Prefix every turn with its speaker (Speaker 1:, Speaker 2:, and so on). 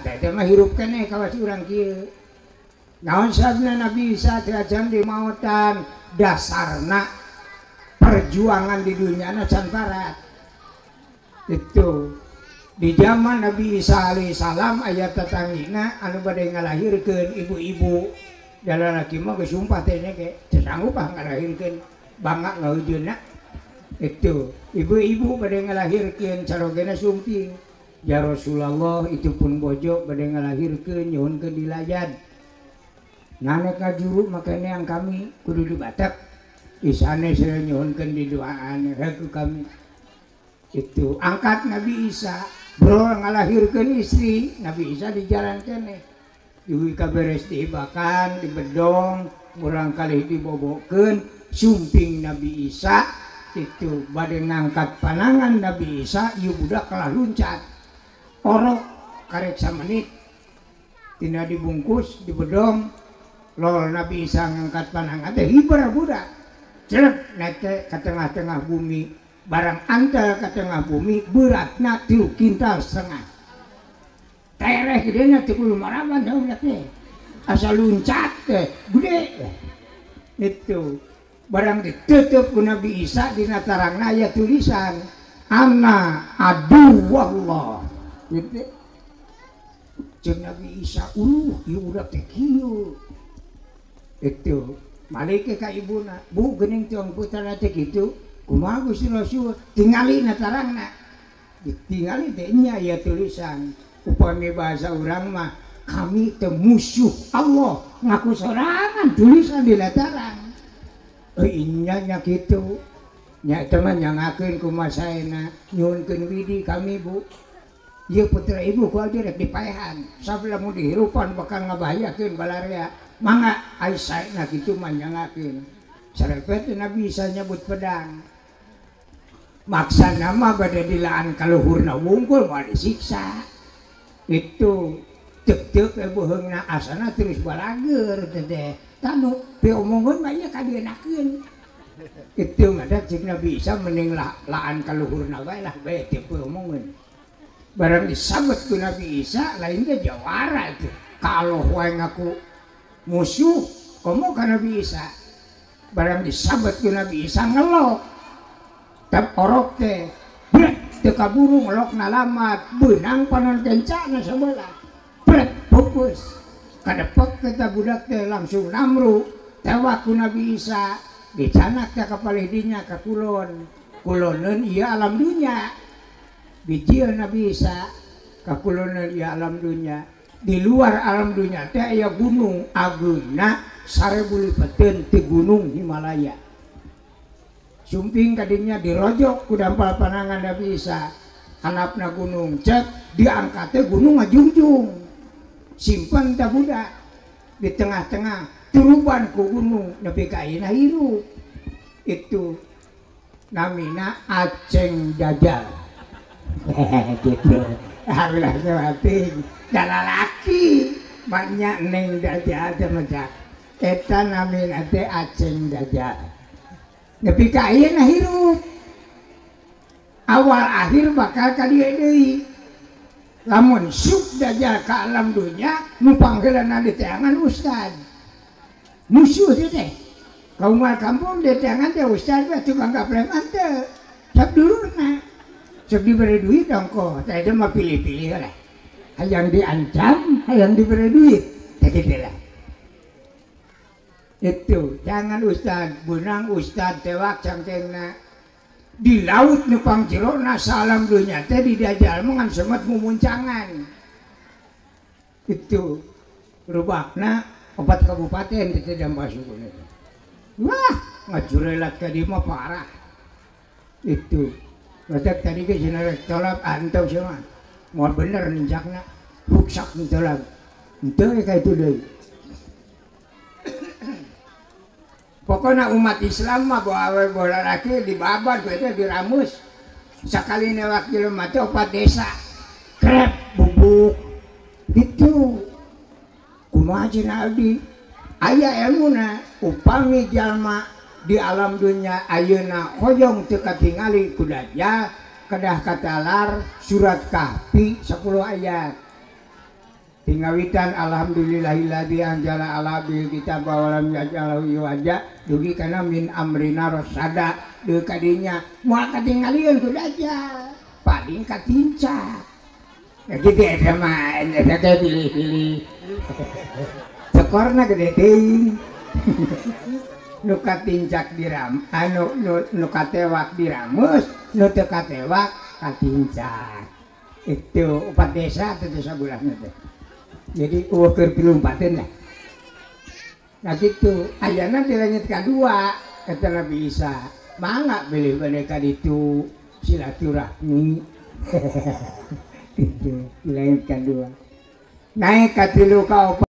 Speaker 1: Da teh mah hirup keneh kawas urang kieu. Naon sababna Nabi Isa teh acan dimautan? Dasarna perjuangan di dunyana can parat. Itu di zaman Nabi Isa alaihissalam aya tatangina anu bade ngalahirkeun ibu-ibu. Da lalaki mah geus sumpah teh nya ge teu sanggup ah ngalahirkeun bangga ngahujeunna. Itu ibu-ibu bade ngalahirkeun carogena sumping. Ya Rasulullah itu pun bojo bade ngalahirkeun nyuhunkeun dilayan. Nanek ngajuru makanya yang kami kudu dibatek. Isane saya nyuhunkeun diduaan ku kami. Itu angkat Nabi Isa bro ngalahirkeun istri Nabi Isa di jalan keneh. Diwi kaberes diibakan dibedong murang kali dibobokeun sumping Nabi Isa itu bade ngangkat panangan Nabi Isa ieu budak kalah luncat. Orok karek samenit tina dibungkus dibedong lol Nabi Isa ngangkat panangan teh hiber budak celep naik ke tengah-tengah bumi barang antel ke tengah bumi beratna 3,5 kintal tereh gedena teu kudu maraban da teh asal luncat teh gede itu barang ditutup ku Nabi Isa dina tarangna aya tulisan ana adu wallah gitu. Jeung Nabi Isa ieu budak teh kieu. Itu malik ka ibuna, bu geuning tiong putrana teh kitu, kumaha Gusti Rasul tingali na tarangna. Ditingali teh nya aya tulisan. Upami bahasa urang mah kami teh musuh Allah, ngaku sorangan tulisan di tarang. Euy nya nya kitu. Nya eta mah nyangakeun kumaha saena, nyuhunkeun widi kami bu. Ieu putra ibu ku aja rek dipaehan sabab lamun dihirupan bakal ngabahayakeun balarea mangga ai saena kitu mah nyangakeun sarepet Nabi Isa nyebut pedang maksana mah bade dilaan kaluhurna wungkul moal disiksa itu teuk-teuk beuheungna asana terus balageur teh tanu piomongeun mah ieu kadienakeun itu mah da cik Nabi Isa mending laan kaluhurna bae lah bae teu piomongeun. Barang disabet ku Nabi Isa lainnya jawara itu kalau wae ngaku musuh komo ka Nabi Isa barang disabet ku Nabi Isa ngelok tep orok teh brek teu kaburu ngelokna lamat beunang panon kencana sabelah brek pupus kadepek eta budak teh langsung namru tewak ku Nabi Isa dicanak teh ka palih dinya ka kulon kuloneun ieu alam dunya bijil Nabi Isa kakulonan ya alam dunia di luar alam dunia teh aya gunung ageungna 1000 lipeteun ti gunung Himalaya sumping kadinya dirojok ku dampal panangan Nabi Isa hanapna gunung cek diangkat teh gunung ngajungjung simpen teh budak di tengah-tengah turuban ku gunung nepi ka ayeuna hirup itu namina Aceng Dajjal gitu alhamdulillah hati lalaki banyak neng Dajjal teh mah eta namina teh Aceng Dajjal nepi ka ayeuna hirup awal akhir bakal ka dieu deui lamun suk Dajjal ka alam dunya nu panggeulana diteangan ustad musuh teh kaum kampung diteangan teh ustad mah tukang gapreman teh sok dulurna sok diberi duit ongkoh, teh itu mah pilih-pilih lah. Hayang diancam, hayang diberi duit, teh gitu lah. Itu jangan ustad, bunang ustad tewak cangkengna di laut nu pangjerona salam dunya teh di Dajjal mah ngan semet mumuncangan. Itu rubakna 4 kabupaten teh jam basuh. Wah, ngajurelat ka dieu mah parah. Itu Batak tadi ke sini tolak antau semua, mau bener ninjakna, ruksak nih tolak, itu kayak itu deh. Pokoknya umat Islam mah bawa awe bola laki dibabat, itu diramus. Sekali newak jelema teh 4 desa, krep bubuk, gitu. Kumaha cenah abdi? Aya elmuna, upami jalma di alam dunia ayeuna hoyong teu katingali ku Dajjal kedah katalar surat Kahfi 10 ayat. Tingawitan alhamdulillahilladzi anzala ala bil kitab wa lam yaj'alhu iwaja dugi kana min amrina rasada deui ka dinya moal katingalieun ku dajjal paling katincak. Ya gitu eta mah eta teh pilih-pilih. Sekorna gede teuing. Nu katincak diram anu nu katewak diramus, nu teu katewak katincak. Itu 4 desa atau desa bulan teh. Jadi eueuh keur pilumpateun lah. Nah kitu ayana di langit kadua kata Nabi Isa, mangga bilih bade ka ditu silaturahmi. Itu di langit kadua. Naik ka tilu ka opat.